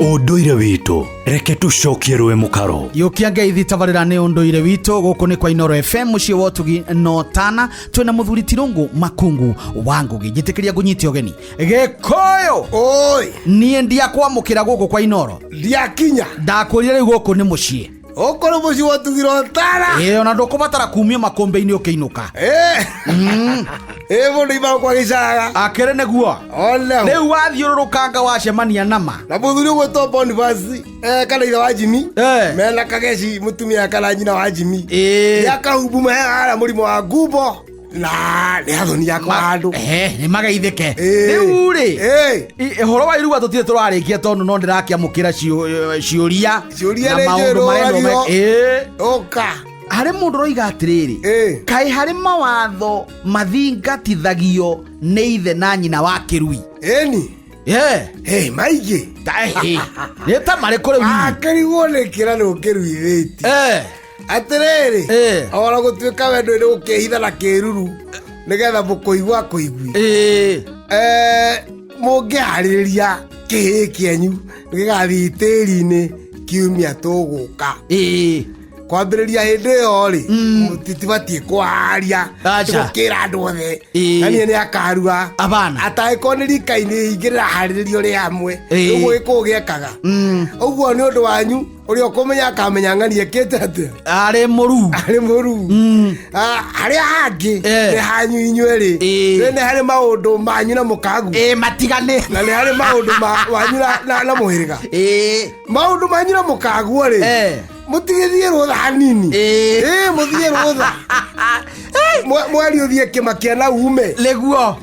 Ũndũire witũ, reke tũcokie rũĩ mũkaro. Yũkia ngeithi tabarĩra nĩ ũndũire witũ. Gũkũ nĩ kwa Inoro FM, mũciĩ wa ũtugi no tana. Twĩna mũthuri Tirũngũ Makungu wa Ngũgĩ. Njĩtĩkĩria ngũnyite ũgeni, Gĩkũyũ. Oi. Niĩ ndiakwamũkĩra gũkũ kwa Inoro. Ndiakinya. Ndakwĩrire rĩu gũkũ nĩ mũciĩ. Gũkũ nĩ mũciĩ wa ũtugi na ũtana. Ĩĩ, ona ndũkũbatara kumio makũmbĩ-inĩ ũkĩinũka. Ĩ mũndũ ima kwa gĩcaga. Akĩrĩ nĩguo. Ona. Rĩu wathiũrũrũkanga wacemania nama Na mũthuri ũgwĩtwo Boniface kana ithe wa Jimmy. Mena Kageci mũtumia kana nyina wa Jimmy. Nĩ akahumbu maheaga mũrimũ wa ngumbo na nĩ athoni yakwa handũ. Nĩ mageithĩke. Rĩu rĩ, ũhoro wa irua tũtirĩ tũrarĩkia tondũ no ndĩrakĩamũkĩra ciũria Ciũria na nĩ maũndũ njũĩ marendwo rũragio. Ũka. Harĩ mũndũ ũroiga atĩrĩrĩ, kaĩ harĩ mawatho mathingatithagio nĩ ithe na nyina wa kĩrui? Ĩni. Ĩ maingĩ. Nĩ ta marĩkũ rĩu hihi? Akĩrigwo nĩ kĩra nĩ ũkĩruithĩtie. Atĩrĩrĩ, ona gũtuĩka we ndũĩ nĩ gũkĩhitha na kĩruru nĩgetha mũkũigua akũigui. Mũngĩharĩrĩria kĩhĩĩ kĩanyu gĩgathiĩ tĩri-inĩ kiumia tũgũka. Kwambĩrĩria hĩndĩ ĩyo rĩ, tũtibatiĩ kwaria. Aca. Gũkĩra andũ othe. Na niĩ nĩ akarua. Abana. Atangĩkorwo nĩ rika-inĩ ingĩ rĩraharĩrĩrio rĩ hamwe. Ũguo gĩkũyũ gĩekaga. Ũguo nĩ ũndũ wanyu ũrĩa ũkũmenya akamenya ng'ani ekĩte atĩa. Arĩ mũruu. Arĩ mũruu. Harĩa hangĩ nĩ hanyu inyuerĩ. Nĩ harĩ maũndũ manyu na mũkagu. Matigane. Na nĩ harĩ maũndũ manyu na mũhĩrĩga. Maũndũ manyu na mũkaguo rĩ. Mũtigĩthiĩ rũtha hanini. Mũthiĩ rũtha. Mweri ũthiĩ kĩmakia na ume. Nĩguo.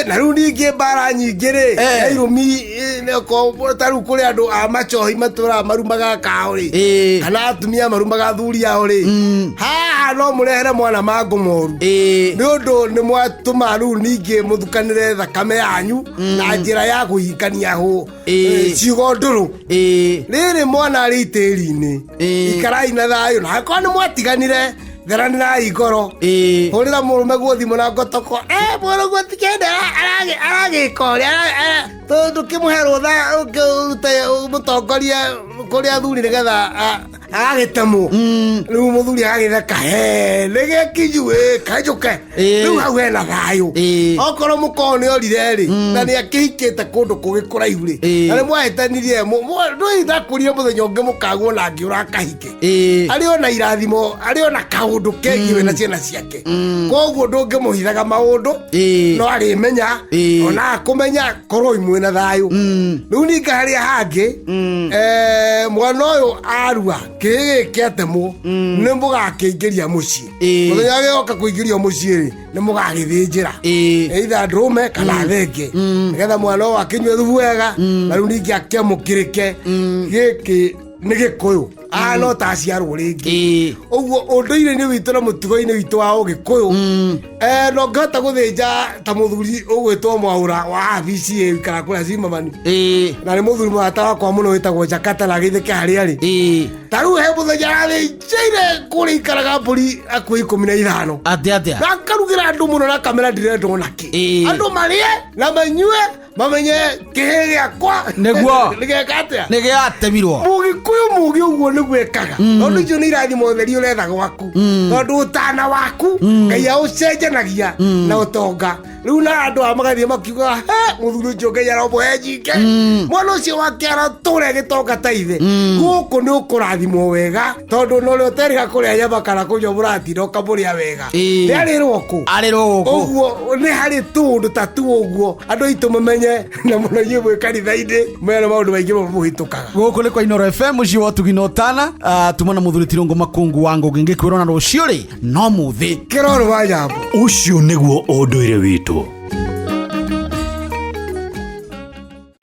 Na rĩu ningĩ mbara nyingĩ rĩ, ya irũmi, ta rĩu kũrĩ andũ a macohi matũraga marumaga kao rĩ, kana atumia marumaga athuri ao rĩ, haha no mũrehere mwana mangũ moru. Nĩ ũndũ nĩ mwatũma rĩu ningĩ mũthukanĩre thakame yanyu na njĩra ya kũhikania hũ ciugo ndũrũ. Rĩrĩ mwana arĩ itĩri-inĩ, ikarai na thayũ, na angĩkorwo nĩ mwatiganire, theranĩrai ngoro. Hũrĩra mũrũme guo thimũ na ngotoko, mũrũguo tikende aragĩka ũrĩa, ndũkĩmũhe rũtha ũrute mũtongoria kũrĩ athuri nĩgetha agagĩtemwo. Rĩu mũthuri agagĩtheka, he nĩ gĩkinyu ĩ kanjũke. Rĩu hau hena thayũ. Okorwo mũkorwo nĩ orire rĩ, na nĩ akĩhikĩte kũndũ kũngĩ kũraihu rĩ, na nĩ mwahĩtanirie, ndũĩ ndakũrire mũthenya ũngĩ mũkagwo na angĩ ũrakahike. Arĩ ona irathimo, arĩ ona kaũndũ kegiĩ we na ciana ciake. Koguo ndũngĩmũhithaga maũndũ, no arĩmenya, ona akũmenya korwo imwe na thayũ. Rĩu ningĩ harĩa hangĩ, mwana ũyũ arua kĩhĩ gĩkĩ atemwo, nĩ mũgakĩingĩria mũciĩ. Mũthenya gĩgoka kũingĩrio mũciĩ rĩ, nĩ mũgagĩthĩnjĩra either ndũrũme kana thenge, nĩgetha mwana ũyũ akĩnyue thubu wega, na rĩu ningĩ akĩamũkĩrĩke. Gĩkĩ nĩ gĩkũyũ no ta aciarwo rĩngĩ. Ũguo ũndũire-inĩ witũ na mũtugo-inĩ witũ wa ũgĩkũyũ, no ngĩhota gũthĩnja ta mũthuri ũgwĩtwo Mwaũra wa abici ĩ ikara kũrĩa Cimamani, na nĩ mũthuri mũrata wakwa mũno wĩtagwo Jakata, na agĩthĩke harĩa arĩ. Ta rĩu he mũthenya arathĩnjĩire kũrĩa ikaraga mbũri hakuhĩ 15. Atĩa atĩa? Na akarugĩra andũ mũno na kamera ndirenda ona kĩ. Andũ marĩe na manyue mamenye kĩhĩ gĩakwa Nĩguo. nĩgeka atĩa. Nĩ gĩatemirwo. Mũgĩkũyũ mũgĩ ũguo nĩguo ekaga, tondũ icio nĩ irathimo theri ũretha gwaku, tondũ ũtana waku Ngai aũcenjanagia na ũtonga. Rĩu na andũ a magathiĩ makiugaga, he mũthuri ũcio Ngai aromũhe nyingĩ, mwana ũcio wake aratũra gĩtonga ta ithe. Gũkũ nĩ ũkũrathimwo wega, tondũ na ũrĩa ũterĩga kũrĩa nyama kana kũnyua mũratinda ũkamũrĩa wega. Nĩ arĩrwo kũ? Arĩrwo gũkũ. Ũguo nĩ harĩ tũũndũ ta tu ũguo andũ aitũ mamenye, na mũno inyuĩ mwĩ kanitha-inĩ mena maũndũ maingĩ mũhĩtũkaga. Gũkũ nĩ kwa Inoro FM, mũciĩ wa ũtugi na ũtana. Tuma na mũthuri Tirũngũ Makungu wa Ngũgĩ, ngĩkwĩrwo na rũciũ rĩ no mũthĩ. Kĩroro wa nyambo. Ũcio nĩguo ũndũire witũ.